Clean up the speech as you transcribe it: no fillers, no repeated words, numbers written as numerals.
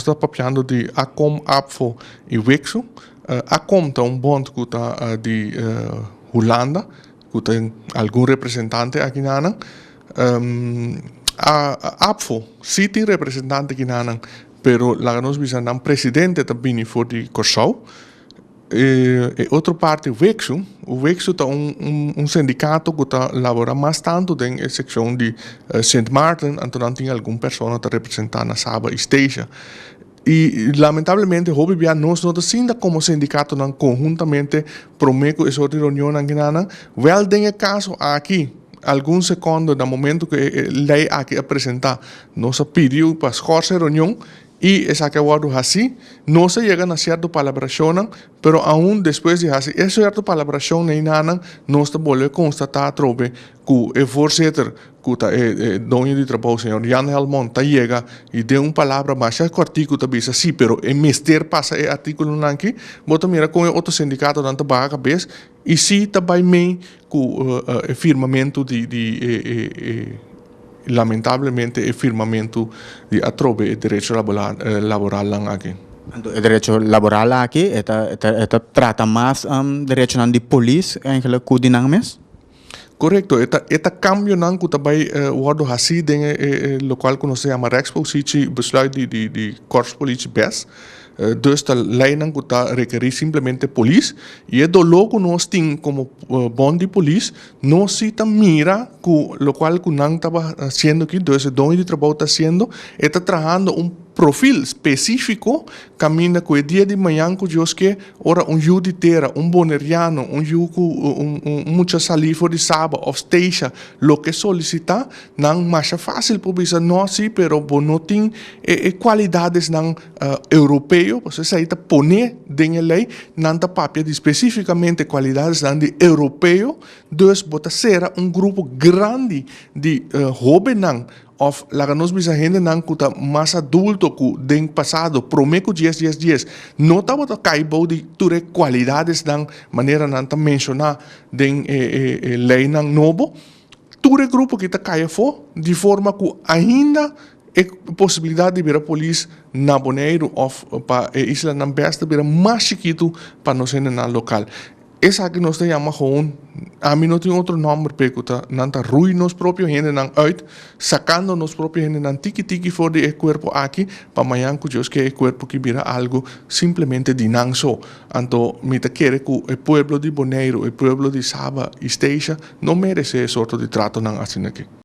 Nos ta papiando di ACOM, ABVO i WICSU. ACOM ta un bond ku ta di Hulanda, ku tin algun representante aki nanan. ABVO si tin representante aki nanan, pero laga nos bisa nan presidente ta bini for di Kòrsou. E otro parti WICSU, WICSU ta un sindikato ku ta labora mas tantu den e sekshon di Sint Maarten, anto nan tin algun persona ta representá na Saba i Statia. I lamentablemente hopi bia nos no ta sinta komo sindikatonan konhuntamente promé ku e sort di reunionnan kinanan. Wèl den e kaso aki algun sekondo na momento ku e lei aki a presentá nos a pidi pa skòrs e reunion I esaki a wòrdu hasí. Nos a yega na sierto palabrashonnan, pero aun despues di hasi e sierto palabrashon neinanan, nos ta bolbe konstatá atrobe ku e voorzitter, ku ta e doño di trabou, señor Jan Helmond, ta yega i den un palabra masha kòrtiku ta bisa sí, pero e mester pasa e artíkulonan aki. Bo ta mira kon e otro sindikatonan ta baha kabes i sí ta bai mei ku e firmamentu di e Lamentablemente e firmamentu di atrobe e derecho laboralnan aki. Anto e derecho laboral aki e ta e ta trata mas derechonan di polis eigenlijk ku di nan mes? Korekto, e ta e ta kambionan ku ta bai wòrdu hasí den e lokual ku nos ta yama rechtspositie besluit di di di korpspolitie bes. Dus ta leinan ku ta rekerí simplemente polis i e doló ku nos tin komo bond di polis. Nos si ta mira ku lokual ku nan taba hasiendo aki, dus e doño di trabou ta hasiendo, e ta trahando un profil spesífiko kaminda ku e dia di mañan ku Dios ke, ora un yu di tera, un boneriano, un yu ku un mucha salí for di Saba òf Statia loke solisitá, nan masha fásil por bisa no si, pero bo no tin e kualidadesnan europeo, pasobra esei ta pone den e lei, nan ta papia di spesífikamente kualidadesnan di europeo, dus bo ta sera un grupo grandi di hóbennan òf laga nos bisa hendenan ku ta mas adulto ku den pasado promé ku dies dies dies no tabata kai bou di tur e kualidadesnan manera nan ta menshoná den e leinan nobo. Tur e grupo aki ta kai afó di forma ku ainda e posibilidat di bira polis na Boneiru òf pa e islanan bes ta bira mas chikitu pa nos hendenan lokal. Esaki nos ta yama gewoon, ami no tin otro nòmber p'e ku ta nan ta rui nos propio hendenan uit, sakando nos propio hendenan tiki tiki for di e kuerpo aki pa mañan ku Dios ke e kuerpo aki bira algu simplemente di nan so. Anto mi ta kere ku e pueblo di Boneiru, e pueblo di Saba i Statia no meresé e sorto di tratonan asina aki.